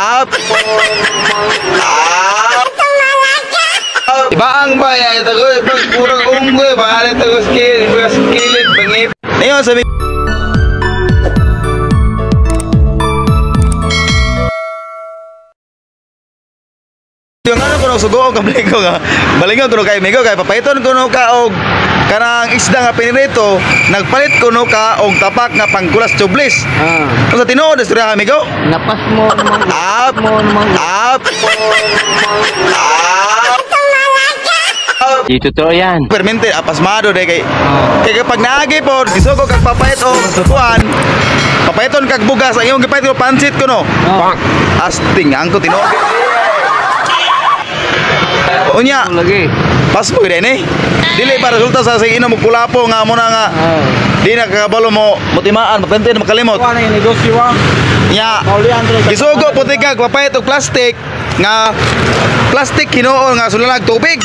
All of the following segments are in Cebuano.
Up. Ibaang ba ya ito ko pag kurang unggoy ba ito ko skill skillet bangip. Ngayon sabi yung ano kuno sugo og ko nga balingon kuno kay migo kay papaiton kuno ka og kanang isda nga pinirito nagpalit kuno ka og tapak nga pangkulas tublis. Ah. Sa tinuod istorya amigo? Napas mo naman. Up mo naman. Up. Di totoo yan. Permente apasmado de kay. Kay kapag naagi po gisugo kag papait og kuan. Papaiton kag bugas ang imong gipait ko pansit kuno. Oh. Asting ang ko tinuod. Unya lagi. Pas mo gid ni. Dili pa resulta sa sige mo kulapo nga mo na nga. Di na kakabalo mo motimaan, mapente makalimot. Kuan ang negosyo wa. Nya. Gisugo puti kag papayat og plastic nga plastic hinuon nga sulalag tubig.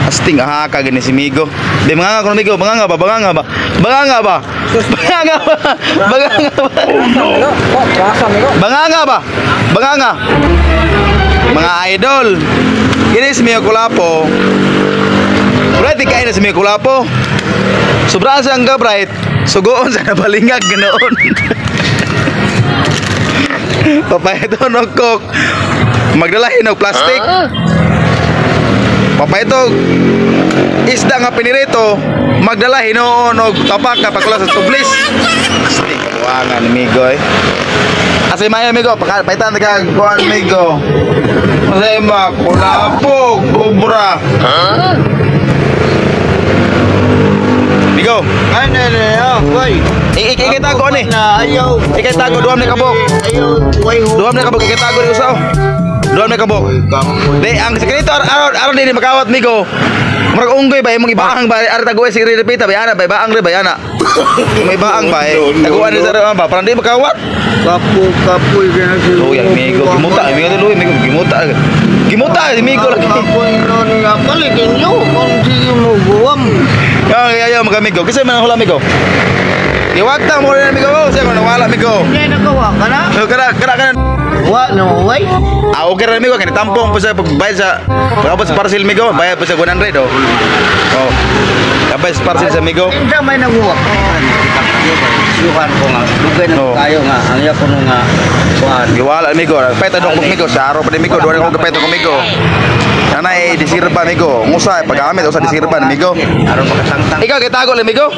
Asting aha ka gini si Migo. Di mga nga kuno Migo, mga nga ba, mga nga ba. Mga nga ba. Mga nga ba. Mga nga ba. Oh no. Mga nga ba. Mga nga. Mga idol. Kini si Migo Kulapo. Bright di kain na si Migo Kulapo. Sobrang siyang ka bright. Sugoon sa nabalingag ganoon. Papayto no coke. Magdalahin og plastic. Papayto isda nga pinirito, magdala hinuon og tapak nga pagkula sa tublis. Astig kabuangan amigo eh. Asay maya amigo, paitan ka kuan amigo. Asay ma kulapo, kubra. Ha? Amigo. Ano na, boy? Ikitago ni. Ayaw. Ikitago duam ni kabok. Ayaw, duam ni kabok ikitago ni usaw. Duam ni kabok. Di ang sekreto aron aron dili makawat migo. Murag unggoy ba imong ibaang ba ari taguan si Repita ba ana ba ibaang re ba ana. May baang ba eh. Taguan ni sa ba parang di makawat. Kapo kapoy kana si. Luy amigo gimuta amigo luy amigo gimuta. Gimuta amigo lagi. Kapoy no ni kapalit inyo kung sige mo guwam. Kaya ayaw magamigo. Kasi man hula amigo. Iwagtang mo rin amigo. Siya ko nawala amigo. Hindi nagawa ka na. Kana kana kana. Wa no way. Ah, okay ra amigo kay tampong po sa pagbayad sa pagabot sa parcel amigo, bayad po sa 100 oh. Oh. Bayad sa parcel sa amigo. Kinsa may naguwa. Sukan ko nga. Dugay na tayo nga. Ang iya kuno nga kuan. Giwala amigo. Payta dong amigo sa aro pa amigo, duha ko gapayta ko amigo. Nanay disirba amigo. Ngusa paggamit usa disirba amigo. Aron makasangtang. Ikaw kay tago amigo.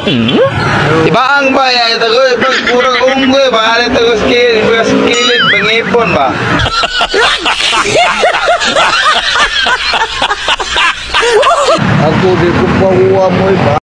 Ibaang ba ya ito ko pag kurang unggoy ba ito ko skill skillet bangipon ba. Ako di ko pa mo ba.